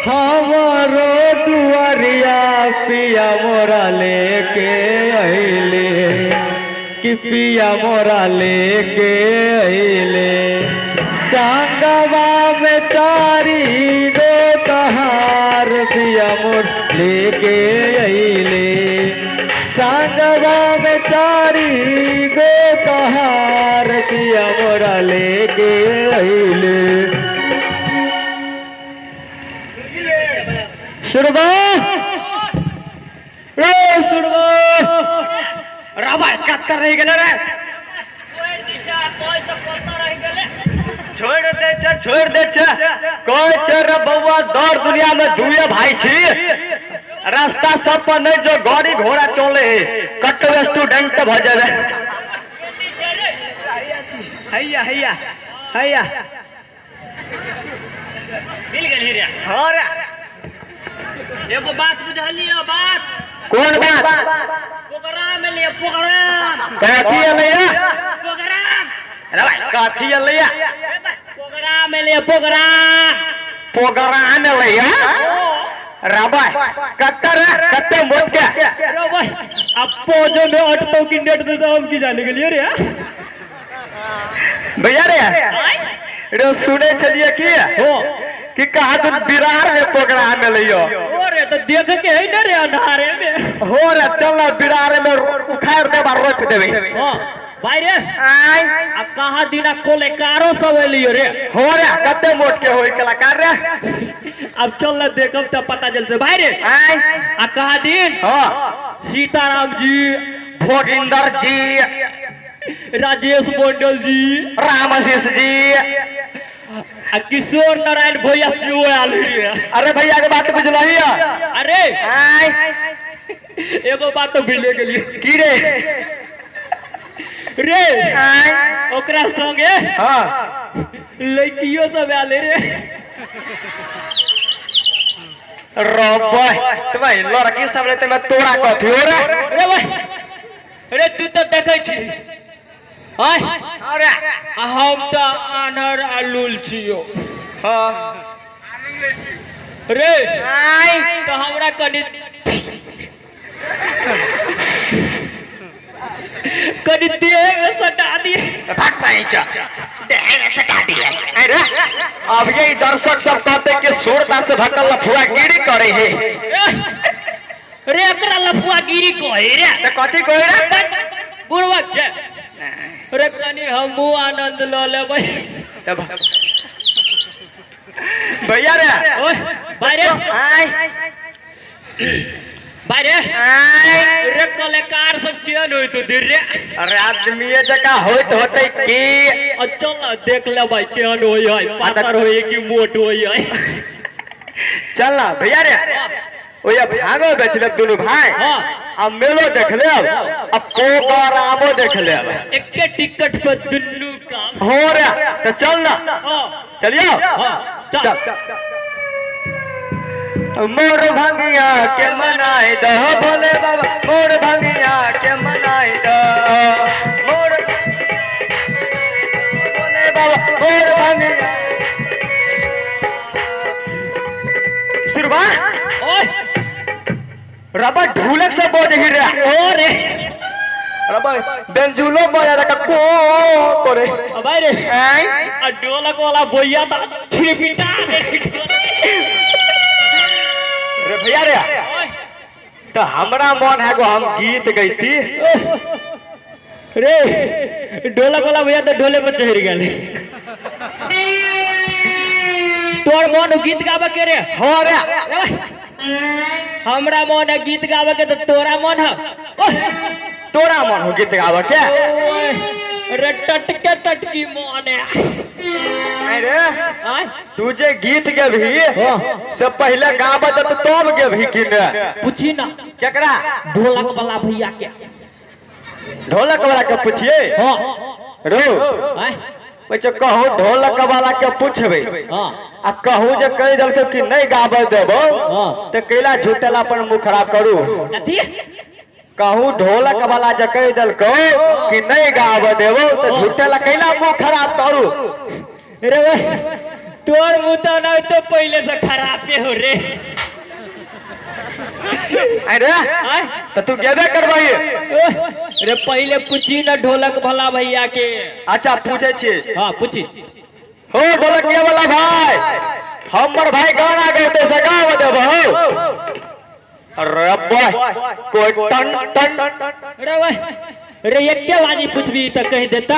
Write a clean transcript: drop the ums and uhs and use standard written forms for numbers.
हमारो दुआरिया पिया मोरा लेके अइले, कि पिया मोरा लेके अइले। संगवा में चारी गो कहार पिया मोर लेके अइले। संगवा में चारी गो कहार पिया मोरा लेके अइले। सुरबा ए सुरबा रबा कत्तर रहि गेलै रे। छोड़ दे छै, छोड़ दे छै। कहै छै रे बौआ, दौड़ दुनिया में दुए भाई छी, रास्ता सब पर नहीं जो गाड़ी घोड़ा चले है, कट्टर स्टूडेंट भ जेबे। हैया हैया हैया मिल गेल रे। हाँ रे। एगो बात बुझलियो बात? कोन बात? प्रोग्राम एलियै, प्रोग्राम। कथी एलैया? प्रोग्राम। अरे भाई, कथी एलैया? प्रोग्राम एलियै, प्रोग्राम। प्रोग्राम एलैया रबा, कत्ते रे, कत्ते मोट के? अरे भाई, अब पौजो में अटपो की नेट तो सब की जाने के लिए रे। भैया रे, रे सुने छलिए की हो कि कहा तुम बिरार में प्रोग्राम एलैयो? ओ रे, तो देख के है ना रे अंधारे में। हो रे, चल ना बिरार में उखाड़ देबा, रोप देबे। हो भाई रे। आय। अब कहाँ दिना कोलेकारो सब एलियो रे। हो रे, कत्ते मोट के होई कलाकार रे? अब चल ना देखब तब पता चलते भाई रे। आय। आ कहाँ दिन हाँ। सीताराम जी, भोगिंदर जी, राजेश मंडल जी, रामशीष जी आ किशोर नारायण भैया सेहो आयल रे। अरे भैया के बात बुझलही? अरे। आय। एगो बात तो भूले गेलिए। की रे? रे। आय। ओकरा संगे हाँ। लड़कियों सब आयल रे। रब्बा, तो भाई लड़की सब रे, ते तोरा कथी हो रे? रे भाई रे, तू तो देखै छी आय। अरे। आ हम तो आनर आ लूल छियो। हाँ। रे। आय। तो हमरा कनि कनि देह में सटा दिए। भाग पाई जा, देह में सटा दिए। अरे अब ये दर्शक सब कहते कि सूरदास से भटल लफुआ गिरी करे है। रे, एकरा लफुआ गिरी कहे रे? तो कथी कहे रे? बुढ़वा छै रे, कनि हमहूँ आनंद लऽ लेबै। तब भैया रे। ओए भाई रे। आय। भाई रे। आय। रे, कलाकार सब केहन होइत होतै रे? अरे, आदमी जका होइत होते की। आ चल ना देख लेबै केहन होइ है, पातर होइ कि मोट होइ है। चल ना भैया रे, ओया भागो बेच लेब दुनू भाई। हाँ। आ मेलो देख लेब आ प्रोग्रामो देख लेब। एके टिकट पर दुनू काम। हो रे, तो चल ना। हाँ। चलियो। हाँ, चल। चल। मोर भंगिया के मनाए दह भोले बाबा, मोर भंगिया के मनाए दह, मोर भोले बाबा, मोर भंगिया। सुरबा। ओए। रबा, ढोलक सब बजे ही रे। ओ रे। रबा, बेंजुलो बजा रखा को करे। आ भाई रे। आय। आ ढोलक वाला भैया त छिपिटा दे। रे भैया रे, तो हमरा मन है गो हम गीत गईती। रे, ढोलक वाला भैया तो ढोले पर चढ़ गेल। तोर मन गीत गावे के रे? हो रे। हमरा मन है गीत गावे के, तो तोरा मन है? तोरा मन हो गीत गावे के? ओए, रे टटके टटकी मन है। अरे। आय। तू जे गीत गेबही हाँ। से पहले गाबे त तब गेबही कि ने? पूछी ना। केकरा? ढोलक वाला भैया के। ढोलक वाला के पूछिए? हाँ। रो। आय। बच्चा कहू ढोलक वाला के पूछबे हाँ। आ कहू जे कहि देलकै कि नहीं गाबे देबो हाँ। त कैला झूठेला अपन मुंह खराब करू? कथी? कहू ढोलक वाला जे कहि देलकै कि नहीं गाबे देबो त झूठेला कैला मुंह खराब करू? रे ओए, तू तोर मुंह तो ना तो पहले से खराबे हो रे। अरे आय? तो तू गेबे करबही? ओह, रे पहले पूछी ना ढोलक भला भैया के। अच्छा पूछे छी। हाँ पूछी। हो ढोलकिया वाला भाई, हमर भाई गाना गैते से गाव देबहो। अरे बॉय कोई टन टन। अरे वाह, रे एके बारी पूछबी तो कह देता।